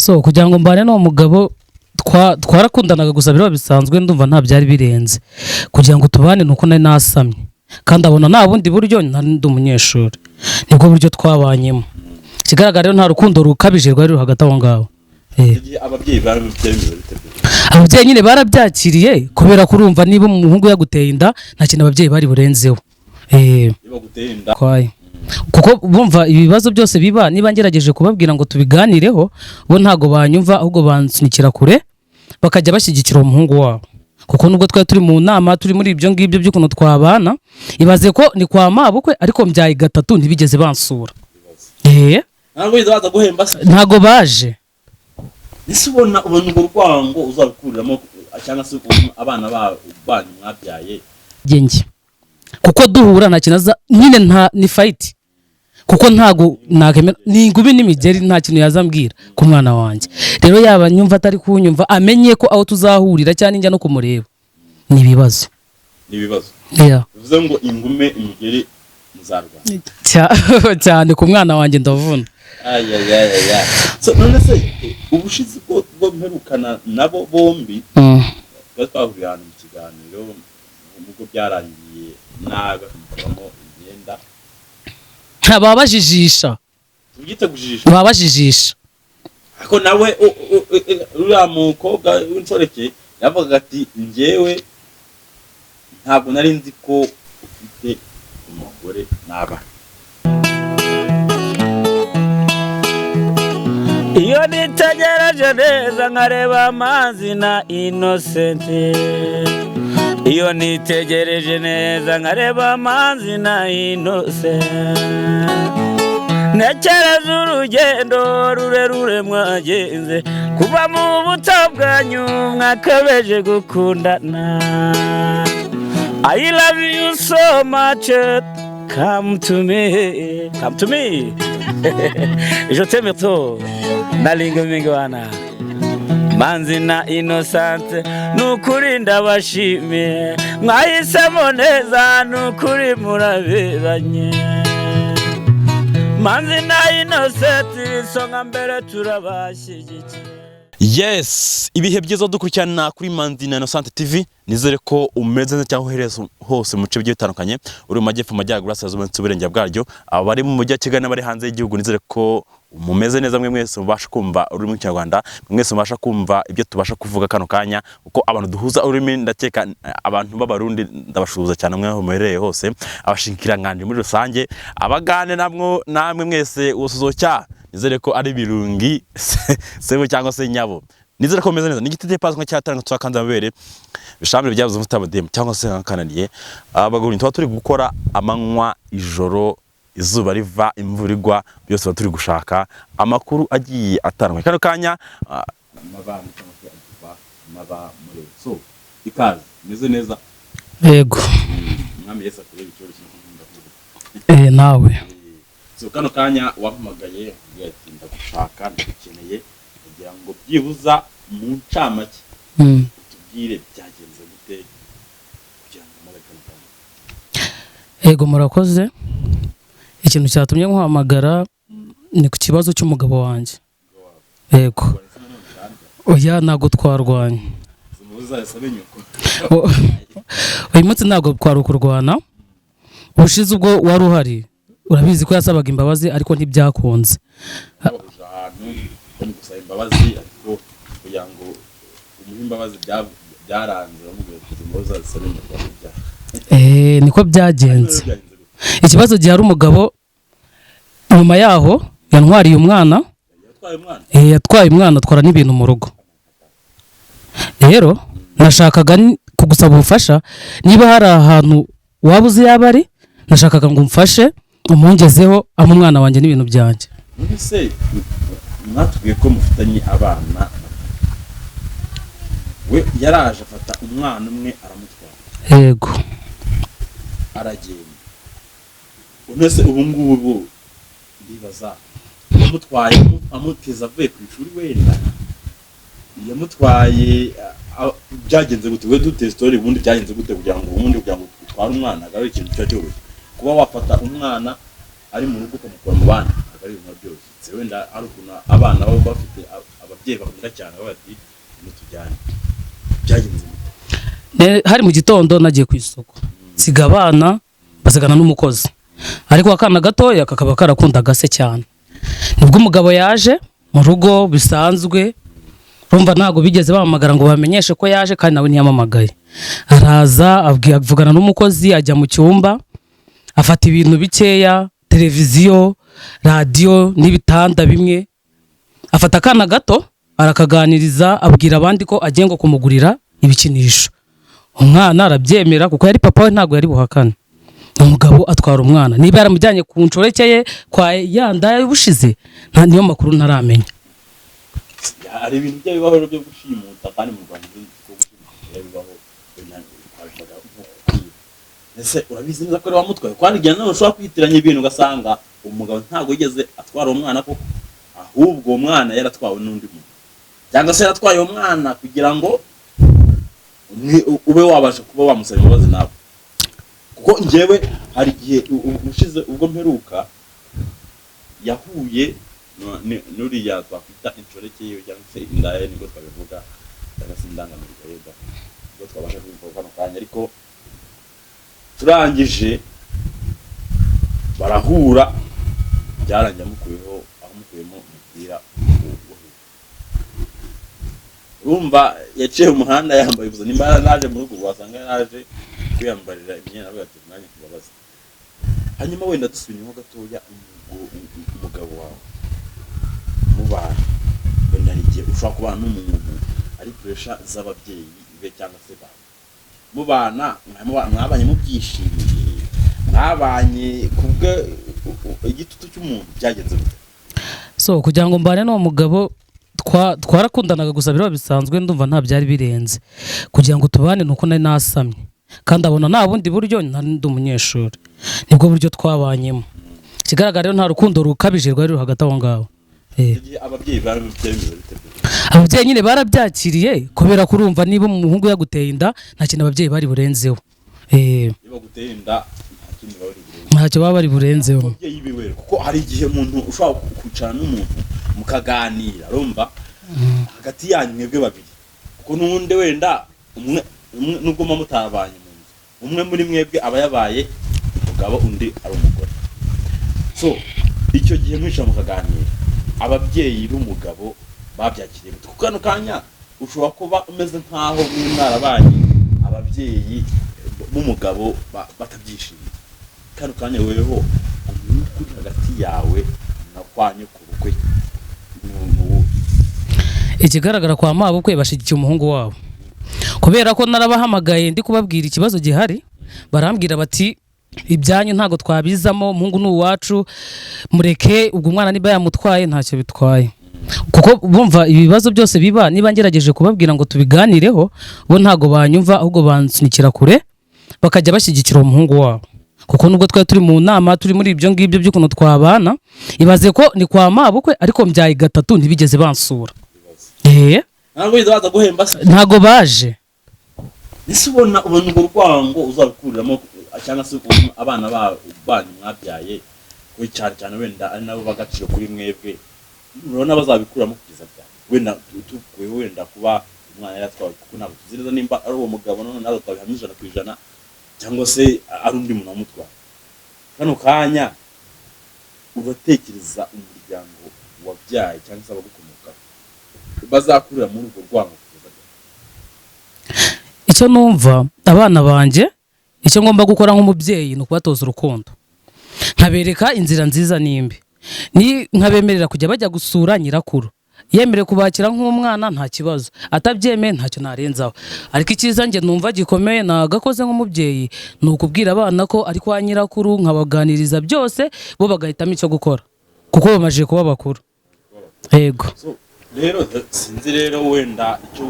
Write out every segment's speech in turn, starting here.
So kugira ngo mbane n'uwo mugabo, twarakundanaga gusa biriya bisanzwe, ndumva nta byari birenze. Kugira ngo tubane ni uko nari nasamye, kandi abona nta bundi buryo, nari ndi umunyeshuri, nibwo buryo twabanyemo. Ikigaragara rero, nta rukundo rukabije rwari ruri hagati aho ngaho. Igihe ababyeyi bari byari bimeze bite? Ababyeyi nyine barabyakiriye, kubera ko urumva niba umuhungu yaguteye inda, nta kintu ababyeyi bari burenzeho. Iyo baguteye inda. Kwayo, kuko bumva ibibazo byose biba, niba ngerageje kubabwira ngo tubiganireho, bo ntago banyumva, ahubwo bansunikira kure, bakajya bashyigikira uwo muhungu wabo. Kuko nubwo twari turi mu nama, turi muri ibyo ngibyo by'ukuntu twabana, ibaze ko ni kwa mabukwe, ariko mbyaye gatatu ntibigeze bansura. Ntabwo wigeze baza guhemba se? Ntago baje. Ese ubona urwo rwango uzarukuriramo, cyangwa se ubona abana banyu mwabyaye? Njye kuko duhura nta kintu aza nyine, nta ni fight, kuko ntago nakemera, ni ingumi n'imigeri, nta kintu yazambwira ku mwana wanjye. Rero yaba nyumva atari kunyumva, amenye ko aho tuzahurira cyangwa njya no kumureba ni ibibazo. Ni ibibazo. Yeah. Bivuze ngo ingume, imigeri, muzarwana. Cyane, ku mwana wanjye ndavuna. Ayayayaya! So none se ubushize bwo mperukana nabo bombi, twari twahuriye ahantu mu kiganiro, nubwo byarangiye nabi bakamukuramo imyenda. Baba bajijisha. Tubyite kujijisha. Baba bajijisha. Ariko nawe uriya mukobwa w'inshoreke yavugaga ati: "Njyewe ntabwo nari nzi ko ufite umugore n'abana." Iyo nitegereje neza nkareba amazi na Innocent, iyo nitegereje neza nkareba amazi na Innocent, ntekereza urugendo rurerure mwagenze kuva mu buto bwanyu mwakabeje gukundana. I love you so much, come to me, come to me, je t'aime trop. Nalinga mingi wana Manzi na Innocent, nukuri ndabashimiye, mwahisemo neza, nukuri muraberanye. Manzi na Innocent, isonga mbere, turabashyigikiye. Yes, ibihe byiza dukurikirana kuri Manzi na Innocent TV. Nizere ko umeze neza cyangwa uherereye hose mu bice bigiye bitandukanye, uri mu majyepfo, amajyaruguru, burasirazuba ndetse uburengera bwaryo, abari mu mujyi wa Kigali n'abari hanze y'igihugu. Nizere ko mumeze neza mwe mwese mubasha kumva ururimi rw'Ikinyarwanda, mwe mwese mubasha kumva ibyo tubasha kuvuga kano kanya, uko abantu duhuza ururimi. Ndakeka abantu b'Abarundi ndabashuhuza cyane mwe aho muherereye hose, abashikiranganje muri rusange, abagande namwo, namwe mwese usuzo cya nizere ko ari birungi sebo cyangwa se nyabo. Nizere ko mumeze neza. Ni igiti paswa cyatanga twakanze amabere bishambire byabuze umutabademu cyangwa se nkananiye abagabo. Tuba turi gukora amanywa, ijoro, izuba riva, imvura igwa, byose tuba turi gushaka amakuru agiye atandukanye. Kano kanya mabana cyangwa se agiva maba muri so ikaze, meze neza? Yego. Umwami Yesu akurebe ikibazo cy'inkunga kuvuga. Nawe. So kano kanya wampamagaye umbwira ati: "Ndagushaka, ndagukeneye," kugira ngo byibuza mu ncamake utubwire byagenze gute kugira ngo umpamagare kano kanya. Yego, murakoze. Ikintu cyatumye nkuhamagara ni ku kibazo cy'umugabo wanjye. Yego. Oya, ntabwo twarwanye. Uzasabe nyoko. Uyu munsi ntabwo twari ukurwana. Ubushize ubwo wari uhari, urabizi ko yasabaga imbabazi, ariko ntibyakunze. Bahuje ahantu bari gusaba imbabazi, ariko kugira ngo umuhe imbabazi byaranze, bamubwira ati: "Imbabazi uzazisabe nyoko wamubyaye." Niko byagenze. Byagenze gute? Ikibazo gihari, umugabo nyuma yaho yantwariye umwana. Yatwaye umwana? Yatwaye umwana, atwara n'ibintu mu rugo. Rero nashakaga kugusaba ubufasha, niba hari ahantu waba uzi yaba ari, nashakaga ngo umfashe umungezeho, ampe umwana wanjye n'ibintu byanjye. None se mwatubwiye ko mufitanye abana batatu, we yaraje afata umwana umwe aramutwara? Yego. Aragenda. None se ubu ngubu ndibaza, yamutwaye amuteza avuye ku ishuri, wenda yamutwaye byagenze gute? We dute story ubundi, byagenze gute kugira ngo utware umwana? Ntabwo ari ikintu kiba cyoroshye kuba wafata umwana ari mu rugo ukamukura mu bandi, ntabwo ari ibintu byoroshye. Wenda ari ukuntu abana baba bafite ababyeyi. ababyeyi bakunda cyane, bavuga bati mutujyane. Byagenze bite? Hari mu gitondo, nagiye ku isoko, nsiga abana, basigana n'umukozi, ariko akana gatoya kakaba karakundaga se cyane. Nibwo umugabo yaje mu rugo bisanzwe. Urumva, ntabwo bigeze bahamagara ngo bamenyeshe ko yaje, kandi nawe ntiyamamagaye. Araza, avugana n'umukozi, ajya mu cyumba, afata ibintu bikeya: televiziyo, radiyo n'ibitanda bimwe. Afata akana gato arakaganiriza, abwira abandi ko agiye ngo kumugurira ibikinisho. Umwana arabyemera kuko yari papa we, ntabwo yari buhakane. Umugabo atwara umwana, niba yaramujyanye ku nshoreke ye kwa ya ndaya y'ubushize, nta niyo makuru ntaramenya. Hari ibintu bijya bibaho rero byo gushimuta, kandi mu Rwanda uzi ko gushimuta bijya bibaho. Wenda twabivuga nko kwiba. Ese urabizi neza ko ari wamutwaye? Kandi igihe nanone ushobora kwitiranya ibintu, ugasanga umugabo ntabwo yigeze atwara uwo mwana koko, ahubwo uwo mwana yaratwawe n'undi muntu, cyangwa se yaratwaye uwo mwana kugira ngo ube wabasha kuba wamusaba imbabazi nawe. Kuko njyewe hari igihe ushize ubwo mperuka yahuye n'uriya twakwita inshoreke yiwe cyangwa se indaya, nibwo twabivuga, cyangwa se indangamirwa yenda, nibwo twabasha kubivuga kano kanya. Ariko turangije barahura, byarangiye amukuyeho, amukuyemo umupira wo hejuru. Urumva yaciye mu muhanda yambaye ubusa. Nimba yaraje mu rugo, wasanga yaraje kwiyambarira imyenda, avuga ati nanjye kubabaza. Hanyuma wenda dusubira inyuma gatoya, umugabo wawe mubana, wenda hari igihe ushobora kubana n'umuntu ari pressure z'ababyeyi be cyangwa se bawe. Mubana, mwabanye mubyishimiye, mwabanye kubwe igitutu cy'umuntu? Byagenze bite? So, kugira ngo mbane n'uwo mugabo, twarakundanaga gusa biriya bisanzwe, ndumva nta byari birenze. Kugira ngo tubane ni uko nari nasamye, kandi abona nta bundi buryo, nari ndi umunyeshuri, nibwo buryo twabanyemo. Ikigaragara rero, nta rukundo rukabije rwari ruri hagati aho ngaho. Igihe ababyeyi bari byari bimeze bite? Ababyeyi nyine barabyakiriye, kubera ko urumva niba umuhungu yaguteye inda, nta kintu ababyeyi bari burenzeho. Iyo baguteye inda, nta kindi baba bari burenze. Ntacyo baba bari burenzeho. Ababyeyi biwe, kuko hari igihe umuntu ushobora kwicarana n'umuntu mukaganira, urumva, hagati yanyu mwebwe babiri, kuko n'ubundi wenda umwe umwe, nubwo muba mutabanye mu nzu, umwe muri mwebwe aba yabaye umugabo, undi ari umugore. So icyo gihe mwicara mukaganira, ababyeyi b'umugabo babyakiriye bate? Kuko kano kanya ushobora kuba umeze nk'aho mwe mwarabanye, ababyeyi b'umugabo batabyishimiye. Kano kanya weho umwuka uri hagati yawe na kwa nyokobukwe ni uwuhe? Ikigaragara, kwa mabukwe bashyigikiye umuhungu wabo, kubera ko narabahamagaye ndi kubabwira ikibazo gihari, barambwira bati ibyanyu ntabwo twabizamo, umuhungu ni uwacu, mureke. Ubwo umwana niba yamutwaye ntacyo bitwaye, kuko bumva ibibazo byose biba, niba ngerageje kubabwira ngo tubiganireho, bo ntabwo banyumva, ahubwo bansunikira kure, bakajya bashyigikira uwo muhungu wabo. Kuko nubwo twari turi mu nama, turi muri ibyo ngibyo by'ukuntu twabana, ibaze ko ni kwa mabukwe, ariko mbyaye gatatu ntibigeze bansura. Ntabwo wigeze baza guhemba se? Ntago baje. Ese ubona urwo rwango uzarukuriramo, cyangwa se ubona abana banyu mwabyaye, we cyane cyane wenda ari nabo b'agaciro kuri mwebwe, urabona bazabikuramo kugeza ryari? Wenda tukuye wenda kuba umwana yaratwawe, kuko ntabwo tuzi neza nimba ari uwo mugabo, none ntabwo twabihamya 100%, cyangwa se ari undi muntu wamutwaye. Kano kanya uratekereza umuryango wabyaye cyangwa se abagukomokaho bazakurira muri urwo rwango kugeza ryari? Icyo numva, abana banjye, icyo ngomba gukora nk'umubyeyi ni ukubatoza urukundo, nkabereka inzira nziza n'imbi, ni nkabemerera kujya bajya gusura nyirakuru. Yemerewe kubakira nk'umwana, nta kibazo; atabyemeye, ntacyo narenzaho. Ariko icyiza njye numva gikomeye nagakoze nk'umubyeyi ni ukubwira abana ko ari kwa nyirakuru, nkabaganiriza byose, bo bagahitamo icyo gukora, kuko bamaze kuba bakuru. Yego. So, rero sinzi rero wenda icyo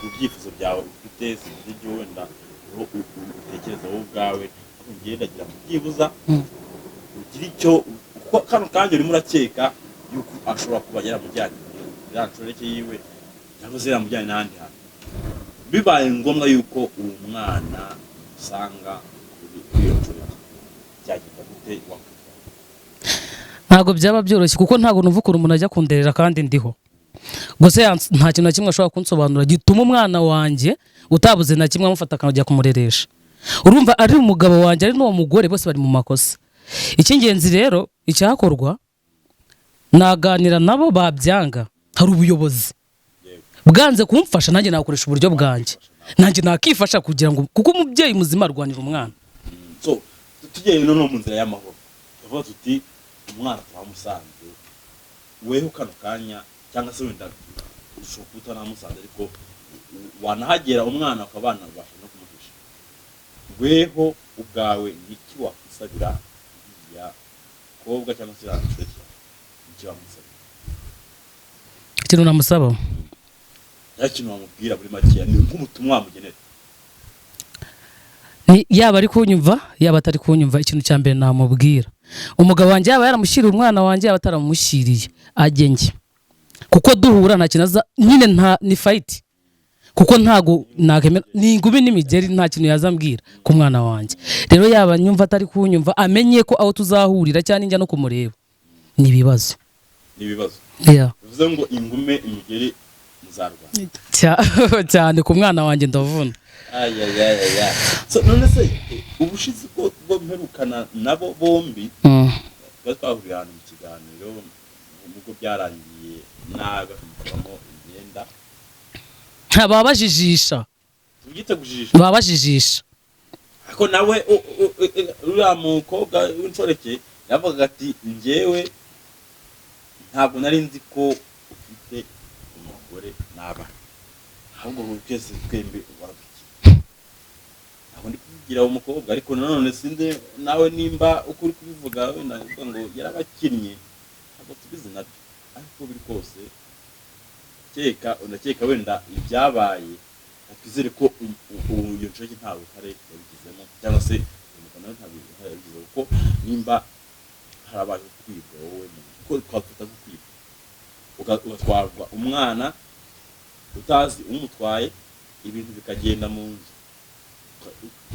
ku byifuzo byawe ufite, sinzi ibyo wenda utekereza wowe ubwawe, ariko njyewe ndagira ngo byibuza ugire icyo, kuko kano kanya urimo urakeka yuko ashobora kuba yaramujyanye muri ya nshoreke yiwe, cyangwa se yaramujyanye n'ahandi hantu. Bibaye ngombwa yuko uwo mwana usanga kuri iyo nshoreke, byagenda gute? Wakwitwara? Ntabwo byaba byoroshye, kuko ntabwo numva ukuntu umuntu ajya kunderera kandi ndiho. Gusa nta kintu na kimwe ashobora kunsobanura gituma umwana wanjye utabuze na kimwe amufata akajya kumureresha. Urumva ari umugabo wanjye ari n'uwo mugore, bose bari mu makosa. Icy'ingenzi rero icyakorwa, naganira nabo, babyanga hari ubuyobozi. Bwanze kumfasha, nanjye nakoresha uburyo bwanjye, nanjye nakifasha kugira ngo, kuko umubyeyi muzima arwanira umwana. So tugiye noneho mu nzira y'amahoro, tuvuga tuti umwana twamusanze, weho kano kanya, cyangwa se wenda ushobora kuba utanamusanze, ariko wanahagera umwana ukaba wanabasha no kumuhisha, weho ubwawe niki wakwisabira uriya mukobwa cyangwa se uriya nshuti yawe? Niki wamusabira? Ikintu namusaba, nta kintu wamubwira muri makeya, ni nk'ubutumwa wamugenera. Ni yaba ari kunyumva, yaba atari kunyumva, ikintu cya mbere namubwira, umugabo wanjye yaba yaramushyiriye umwana wanjye, yaba ataramushyiriye, ajye njye, kuko duhura nta kintu aza nyine, nta ni fight, kuko ntago nakemera, ni ingumi n'imigeri, nta kintu yazambwira ku mwana wanjye. Rero yaba nyumva, atari kunyumva, amenye ko aho tuzahurira cyangwa njya no kumureba ni ibibazo. Ni ibibazo. Yeah. Bivuze ngo ingume, imigeri, muzarwana. Cyane, ku mwana wanjye ndavuna. Ayayayaya. So none se ubushize bwo mperukana nabo bombi, twari twahuriye ahantu mu kiganiro, nubwo byarangiye nabi bakamukuramo imyenda. Baba bajijisha. Tubyite kujijisha. Baba bajijisha. Ariko nawe uriya mukobwa w'inshoreke yavugaga ati: "Njyewe ntabwo nari nzi ko ufite umugore n'abana, ahubwo twese twembi waradukina." Ntabwo ndi kuvugira uwo mukobwa, ariko nanone sinzi nawe nimba uko uri kubivuga wenda uvuga ngo yarabakinnye, ntabwo tubizi nabyo. Ariko uko biri kose, keka ndakeka wenda ibyabaye, twizere ko iyo nshoreke nta ruhare yabigizemo, cyangwa se umugabo nawe nta ruhare yabigizemo, kuko nimba harabayeho kwibwa wowe muntu, kuko twafata nko kwibwa, ugatwarwa umwana utazi umutwaye, ibintu bikagenda mu nzu,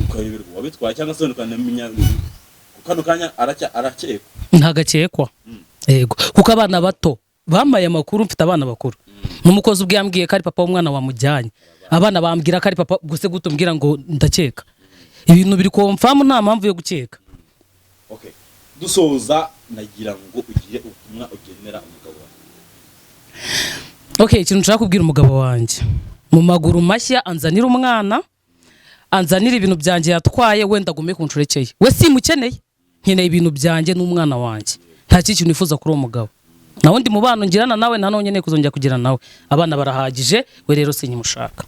ukayoberwa uwabitwaye, cyangwa se wenda ukanamenya ku kano kanya arakekwa. Ntagakekwa. Yego, kuko abana bato bamaye amakuru, mfite abana bakuru, n'umukozi ubwe yambwiye ko ari papa w'umwana wamujyanye, abana bambwira ko ari papa. Gusa gute umbwira ngo ndakeka? Ibintu biri confirm, nta mpamvu yo gukeka. Okay, dusoza, nagira ngo ugire ubutumwa ugenera umugabo wawe. Okay, ikintu nshaka kubwira umugabo wanjye, mu maguru mashya anzanira umwana, anzanira ibintu byanjye yatwaye, wenda agume ku nshoreke ye. We simukeneye, nkeneye ibintu byanjye n'umwana wanjye. Nta kindi kintu nifuza kuri uwo mugabo. Nta wundi mubano ngirana nawe, nta n'uwo nkeneye kuzongera kugirana nawe. Abana barahagije, we rero sinkimushaka.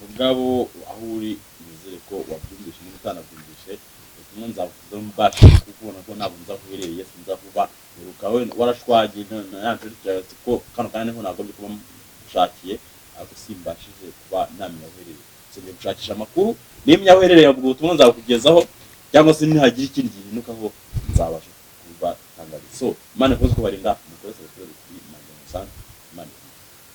Mugabo, aho uri, nizere ko wabyumvishe. Niba utanabyumvishe, ubutumwa nzabukuzaho mbasha kukubona, ko ntabwo nza aho uherereye, sinzi aho uba. Uheruka we warashwagiye na ya nshuti yawe, ati ko kano kanya niho nagombye kuba mushakiye, ariko simbashije kuba namenya aho uherereye. So ngiye gushakisha amakuru, nimenya aho uherereye ubwo butumwa nzabukugezaho, cyangwa se nihagira ikindi gihindukaho nzabasha kubatangariza. So Imana ikomeze kubarinda.